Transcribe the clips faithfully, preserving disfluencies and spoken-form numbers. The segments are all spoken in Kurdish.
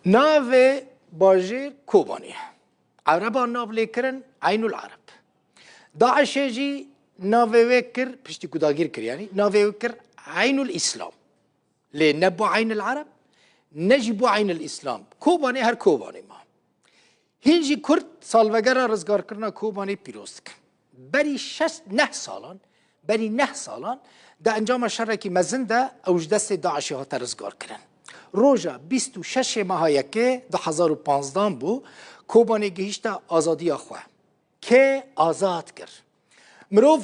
Navê bajêr Kobanê ye. Ereban nav lê kirin Eynul Ereb. DAIŞê jî navê wê kir, piştî ku dagîr kir, yanî navê wê kir Eynul Îslam. Lê ne bo Eynul Ereb, ne jî bo Eynul Îslam. Kobanê her Kobanê ma. Hîn jî Kurd salvegera rizgarkirina Kobanê pîroz dikin. Berî şeş neh salan, berî neh salan di encama şerekî mezin de ew ji destê DAIŞê hate rizgarkirin. Roja bîst û şeş meha yekê du hezar û panzdan bû, Kobanê gihîşte azadiya xwe. Kê azad kir? Mirov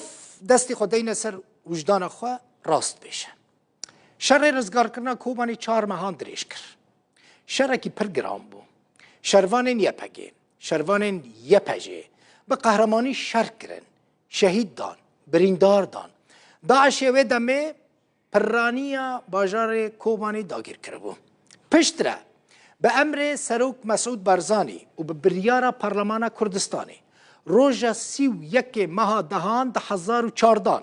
destê xwe deyne ser wijdana xwe rast bêje. Şerê rizgarkirina Kobanê çar mehan dirêj kir. Şerekî pir giran bû. Şervanên Y P G'ê, şervanên Y P J'ê bi qehremanî şer kirin, şehîd dan, birîndar dan. DAIŞê wê demê pirraniya bajarê Kobanê dagîr kiribû. Piştre bi emrê Serok Mesûd Barzanî û bi biryara Parlemana Kurdistanê roja sî û yekê meha dehan du hezar û çardan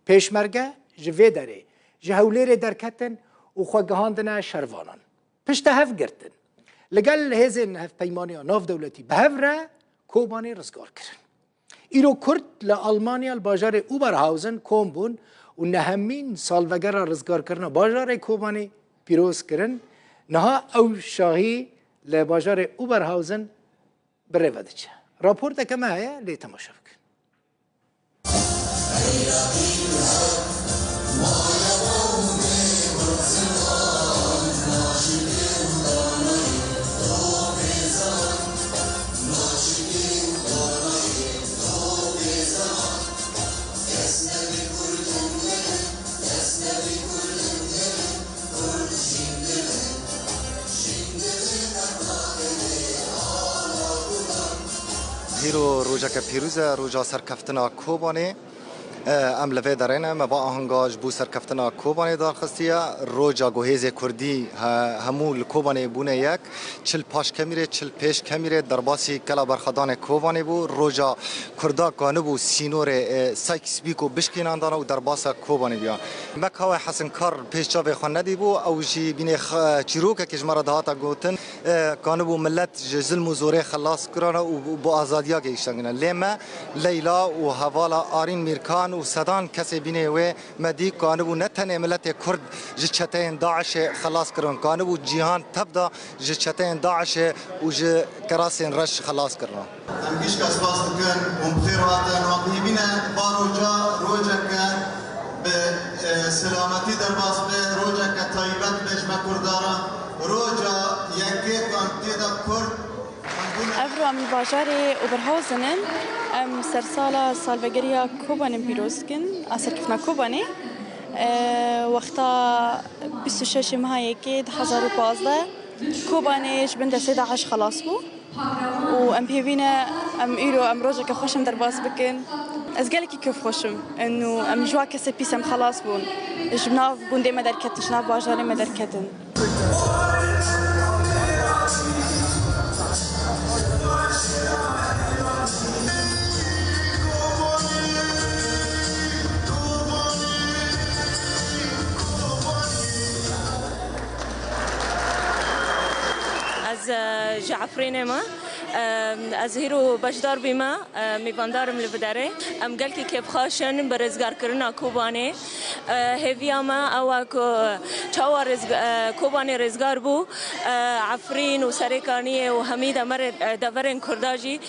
Pêşmerge ji vê derê ji Hewlêrê derketin û xwe gihandine şervanan. Pişte hev girtin, li gel hêzên hevpeymaniya navdewletî bi hev re Kobanê rizgar kirin. Îro Kurd li Almanya li bajarê Oberhausen kom bûn û nehemîn salvegera rizgarkirina bajarê Kobanê pîroz kirin. Niha ew şahî li bajarê Oberhausen bi rê ve diçe. Raporteke me heye, lê temaşe bikin. Îro rojeke pîroz e, roja serkeftina Kobanê. E, em li vê derê ne, me va ahanga ji bo serkeftina Kobanê darxistiye. Roja ku hêzê Kurdî he-, hemû li Kobanê bûne yek, çil paş Kemîrê, çil pêş Kemîrê derbasî kela berxwedanê Kobanê bû. Roja Kurda kanibû sînorê, e, Sykes-Picot bişkînandana û derbasa Kobanê biya. Meka we Hesinkar pêş çavê xwe nedîbû, ew jî bînê xe-, çîrokekê ji me re dihata gotin, e, kanibû milet ji zilm û zorê xelas kirana û bo azadiya gehiştandine. Lê me Leyla û hevala Arîn Mîrkan û sedan kesê bînê wê me dî kanibû ne tenê miletê Kurd ji çeteyên DAIŞê xelas kirin, kanibû cîhan tev da ji çeteyên DAIŞê û ji kerasên reş xelas kirina. Em gişka spas dikin û bi xêr hatin. Waqtî bîne va roja rojeke bi, e, selametî derbas be, rojeke taybet be ji me Kurdan re. Roja yekê ku em tê de Kurd Evro em li bajarê Oberhausen in. Em sersala salvegeriya Kobanê pîroz dikin, a serkeftina Kobanê. E, wexta bîst û şeş meha yekê du hezar û pazdeh Kobanê ji bin destê DAIŞ xelas bû. Û em pêvî ne, em îro, em rojeke xweş em derbas bikin. Ez gelekî kêfxweş im. Û em ji wa kesê pîs em xelas bûn. Ji nav gundê me derketin, ji nav bajarê me derketin. Ez, e, ji Efrînê me. E, ez hîro beşdar bîme. E, mêvandar im li vê derê. Em gelkî kêfxweş in bi rêzgarkirina Kobanê. E, hêviya me ew e ku çawa rêzg-, e, Kobanê rêzgar bû, e, Efrîn û Serêkaniyê û hemî demerê, e, deverên Kurda jî.